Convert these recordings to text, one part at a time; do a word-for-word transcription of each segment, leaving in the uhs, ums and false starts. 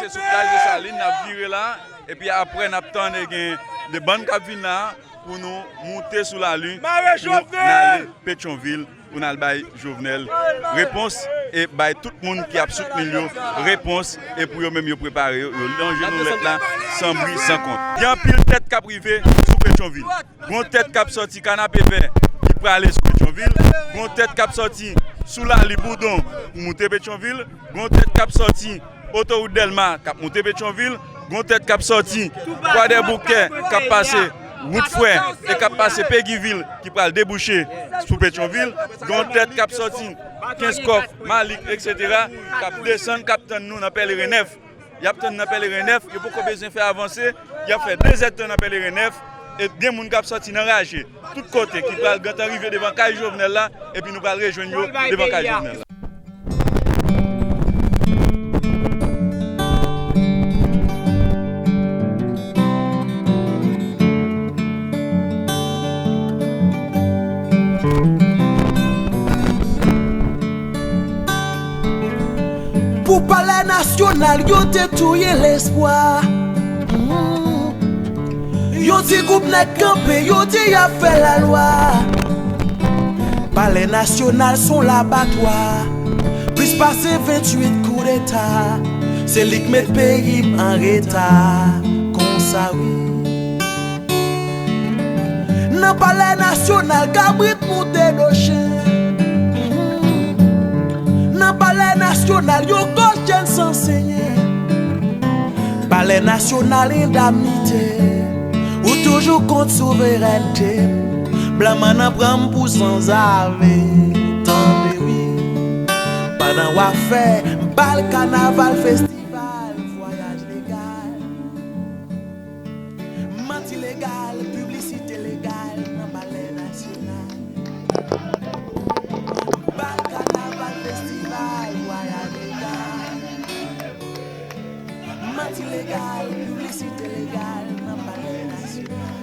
Sou plaj Desalin, n ap vire la, epi apre n ap tann e gen de bann k ap vin la pou nou moute sou lali, pou n ale Petyonvil, pou n al bay Jovenel repons, e bay tout moun ki ap soutni l yo repons, e pou yo menm yo prepare yo, yo lonje nou lèt la san bri, san kont. Gen anpil tèt k ap rive sou Petyonvil. Gon tèt k ap sòti Kanapevè ki prale sou Petyonvil. Gon tèt k ap sòti sou lali Boudon pou moute Petyonvil. Gon tèt k ap sòti otowout Dèlma k ap moute Petyonvil. Gon tèt k ap sòti Kwadèboukè k ap pase wout Frè e k ap pase Pegivil ki pral debouche sou Petyonvil. Gon tèt k ap sòti Kenskòf, Malik, etsetera, k ap desann, k ap tann nou nan Pèleren nèf. Y ap tann nan Pèleren nèf, yo poko bezwen fè avanse, y ap fè de zèdtan nan Pèleren nèf, e gen moun k ap sòti nan raje, tout kote, ki pral gentan rive devan kay Jovenel la, epi nou pral rejwenn yo devan kay Jovenel la. Pou Palè Nasyonal, yo te touye lespwa. Mm. Yon ti gwoup nèg kanpe, yo di y ap fè lalwa. Palè Nasyonal s on labatwa. Plis pase venntuit koudeta. Se li k met peyi m an reta. Konsa wi. Nan Palè Nasyonal, kabrit moute do chen. Nan Palè Nasyonal, yo gòj jèn san senyen. Palè Nasyonal, endamnite. Ou toujou kont souverènte m. Blan mannan pran m pou sanzave. Tande wi. Pandan w ap fè bal, kanaval, festival, vwayaj legal. Manti legal, piblisite legal nan Palè Nasyonal. Bal, kanaval, festival, vwayaj legal. Manti legal, piblisite legal nan Palè Nasyonal.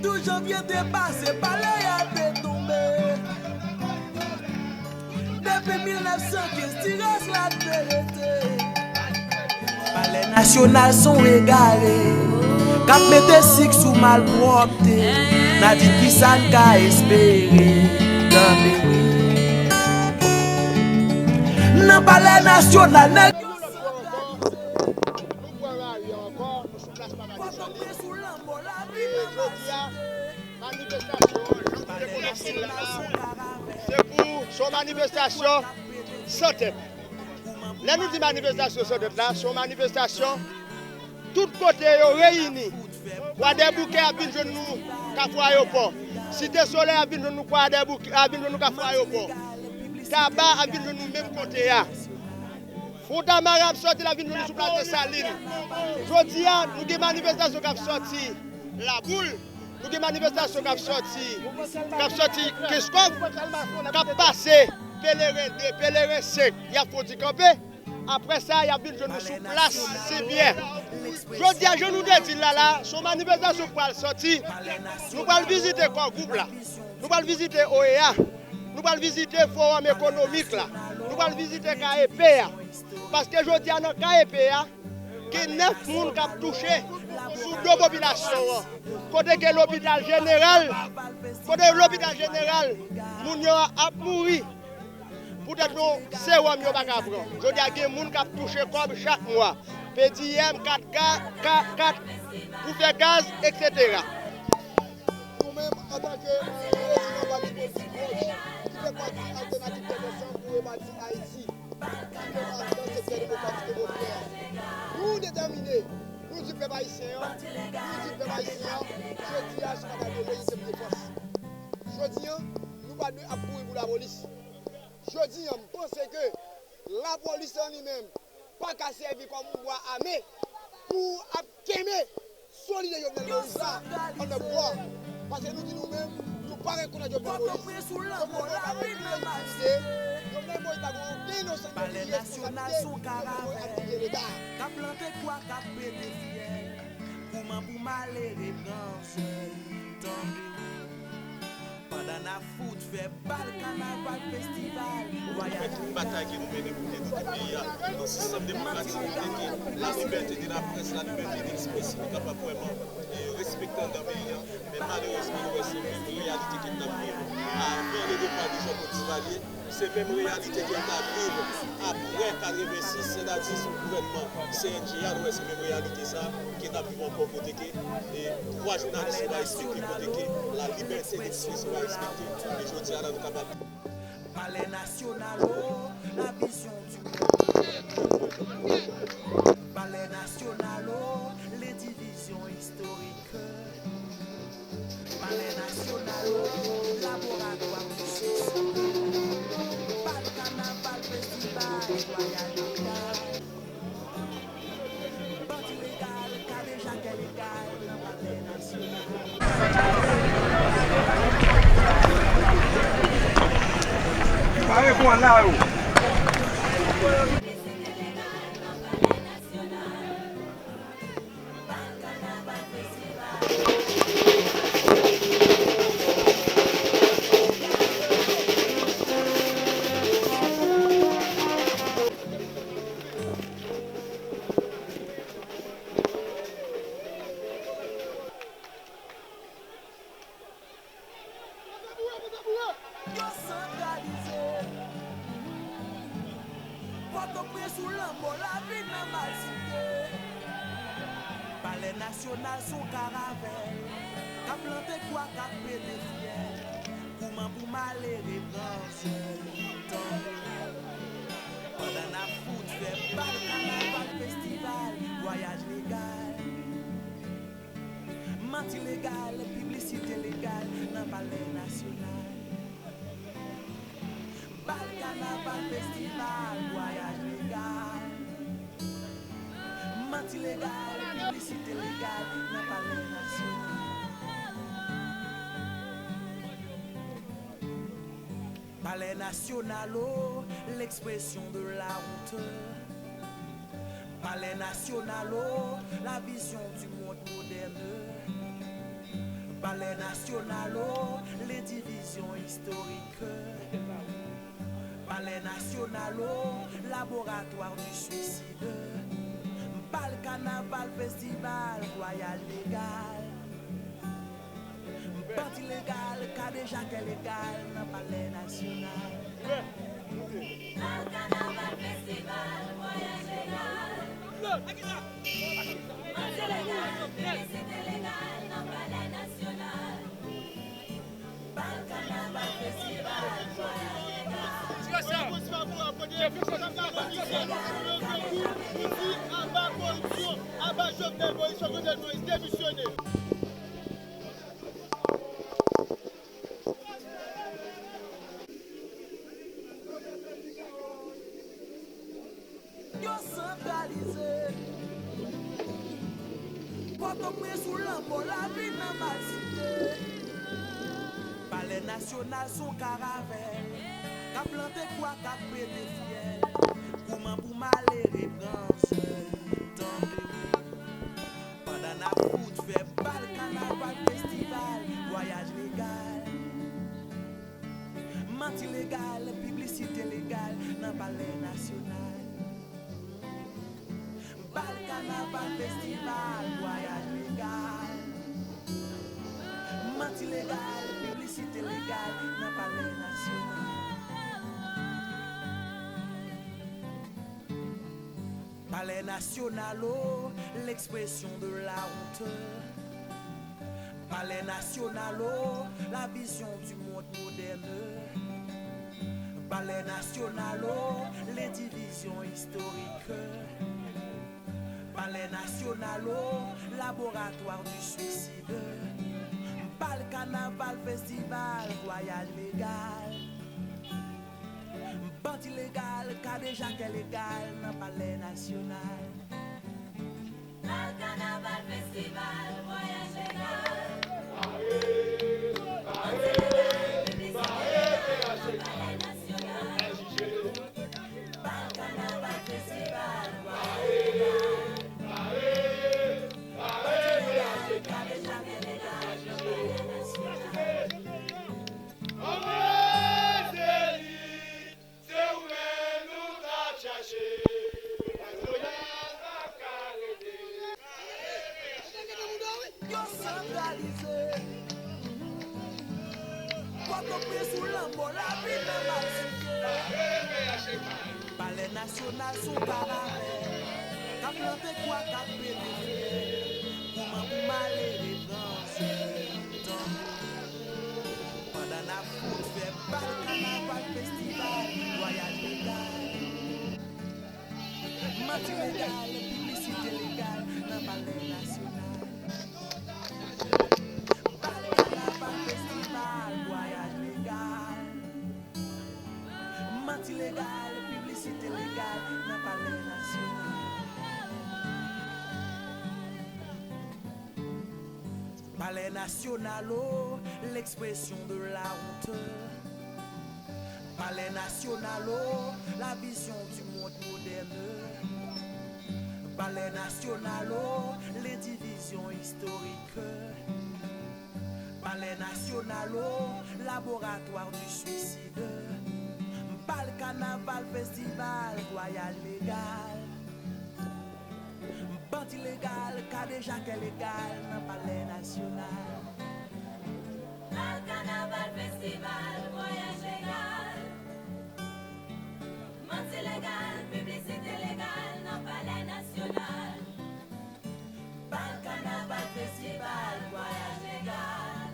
Douz janvye te pase, palè a te tonbe. Depi mil nèf san kenz, ti rès la te rete. Palè Nasyonal s on egare k ap mete sik sou malpwòpte. N a di kisa n ka espere. Tande wi. Nan Palè Nasyonal, nèg yo sou plas Papa Desalin. E jodi a, manifestasyon an, jan nou te kòmanse l la, se pou, se yon manifestasyon san tèt. Lè nou di manifestasyon san tèt la, se yon manifestasyon tout kote yo reyini. Kwadèboukè ap vin jwenn nou Kafou Ayewopò. Site Solèy ap vin jwenn nou Kwadèboukè, ap vin jwenn nou Kafou Ayewopò. Taba ap vin jwenn nou menm kote a. Fontamara ap sòti, l ap vin jwenn nou sou plas Desalin. Jodi a, nou gen manifestasyon k ap sòti Laboul, nou gen manifestasyon k ap sòti, k ap sòti Kenskòf, k ap pase Pèleren de, Pèleren senk, y ap fè yon ti kanpe. Apre sa, y ap vin jwenn nou sou plas Senpyè. Jodi a, jan nou te di l la, la, se yon manifestasyon k pral sòti. Nou pral vizite Core Group la. Nou pral vizite O E A. Nou pral vizite Fowòm Ekonomik la. Nou pral vizite K E P a. Paske jodi a nan K E P a, gen nèf moun k ap touche sou do popilasyon an. Kote ke lopital jeneral, kote lopital jeneral, moun yo ap mouri. Poutèt yon sewòm yo pa ka pran. Jodi a gen moun k ap touche kòb chak mwa. P D M, kat ga, ka, kat pou fè gaz, etsetera. Nou menm, antanke prezidan pati politik Wòch, ki fè pati Altènativ Tèt Ansanm pou Rebati Ayiti, ki fè pati nan sektè demokratik e popilè a, nou detèmine, nou di pèp ayisyen an, nou di pèp ayisyen an, jodi a, se pa bagay de lejistim defans. Jodi a, nou pa dwe ap kouri pou lapolis. Jodi a, m panse ke lapolis an li menm pa ka sèvi kòm yon bwa ame pou ap kenbe solide Jovenel Moïse la anndan bwa. Paske nou di nou menm, nou pa rekonèt Jovenel Moïse. Jovenel Moïse pa gen okenn entimide. Jovenel Moïse pa gen okenn inosan ki responsabilite Jovenel Moïse ak bidjè Leta. K ap plante kwa, k ap pete fyèl. Kouman pou malere pran sèl? Tande wi. Pandan n Fout fè bal kanaval festival. Fè tout batay ke nou mennen pou nou devlope peyi a, nan sistèm demokratik, kote ke la libète de la près, la libète d'ekspresyon kapab vrèman, e, respekte anndan peyi a. Men malerezman, nou wè se menm reyalite ke n t ap viv avan le depa de Jean Claude Duvalier. Se menm reyalite ke n t ap viv apre katrevensis, sètadi sou gouvènman C N J a, nou wè se menm reyalite sa ke n ap viv ankò, kote ke, e, dwa jounalis yo pa respekte, kote ke la libète d'ekspresyon pa respekte. E jodi a la, nou kapab Palais national, oh, la vision du monde. Palais national, oh, les divisions historiques. Palais national, oh, laboratoire du succès. Bal kanaval, festival, vwayaj legal. Bandi legal, kadejak legal nan Palais national. Pare pou an la yo. Yo santralize. Pòtoprens ou lanmò, lavi nan malsite. Palè nasyonal sou karavèl, k ap plante kwa, k ap pete fyèl. Kouman pou malere pran zèl? Tann. Pandan n ap fout fè bal, kanaval, festival, vwayaj legal. Manti legal, piblisite legal nan Palè Nasyonal. Bal, kanaval, festival, vwayaj legal. Manti legal, piblisite legal nan Palè Nasyonal. Palais national, oh, l'expression de la honte. Palais national, oh, la vision du monde moderne. Palais national, oh, les divisions historiques. Palais national, oh, laboratoire du suicide. Bal, kanaval, festival, vwayaj legal. Bandi legal, kadejak legal nan Palè Nasyonal. Bal, kanaval, festival, vwayaj legal. Manti legal, piblisite legal nan Palè Nasyonal. Bal, kanaval, festival, vwayaj legal. Aba koripsyon, aba Jovenel Moïse, Jovenel Moïse demisyone. Yo santralize. Pòtoprens ou lanmò, lavi nan malsite. Palè Nasyonal sou karavèl, k ap plante kwa, k ap pete fyèl. Kouman pou malere pran zèl? Tann. Pandan n ap fout fè bal, kanaval, festival, vwayaj legal. Manti legal, piblisite legal nan Palè Nasyonal. Bal, kanaval, festival, vwayaj legal. Manti legal, piblisite legal nan Palè Nasyonal. Palais national, oh, l'expression de la honte. Palais national, oh, la vision du monde moderne. Palais national, oh, les divisions historiques. Palais national, oh, laboratoire du suicide. Bal, kanaval, festival, vwayaj legal. Bandi legal, kadejak legal nan Palè Nasyonal. Bal, kanaval, festival, vwayaj legal. Bandi legal, piblisite legal nan Palè Nasyonal. Bal, kanaval, festival, vwayaj legal. Bandi legal, kadejak legal nan Palè Nasyonal. Bal, Santralize. Pòtoprens ou lanmò, lavi nan mal site. Palè Nasyonal se yon karavèl k ap plante kwa, k ap pete flè. Kouman pou m ale etranje? Tann. Pandan n ap fout fè bal, kanaval, festival, vwayaj legal. Manti legal, piblisite legal nan Palè Nasyonal. Bal, kanaval, festival, vwayaj legal. Manti legal, piblisite legal nan Palè Nasyonal. Palais national, oh, l'expression de la honte. Palais national, oh, la vision du monde moderne. Palais national, oh, l'indivision historique. Palais national, oh, laboratoire du suicide. Bal, kanaval, festival, vwayaj legal. Bandi legal, kadejak legal nan Palè Nasyonal. Bal, kanaval, festival, vwayaj legal. Manti legal, piblisite legal nan Palè Nasyonal. Bal, kanaval, festival, vwayaj legal.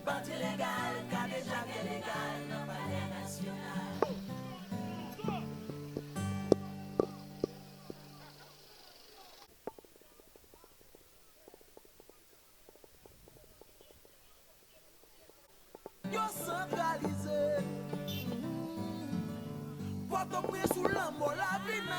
Bandi legal, kadejak legal nan Palè Nasyonal. Yo santralize. Pòtoprens ou lanmò, lavi nan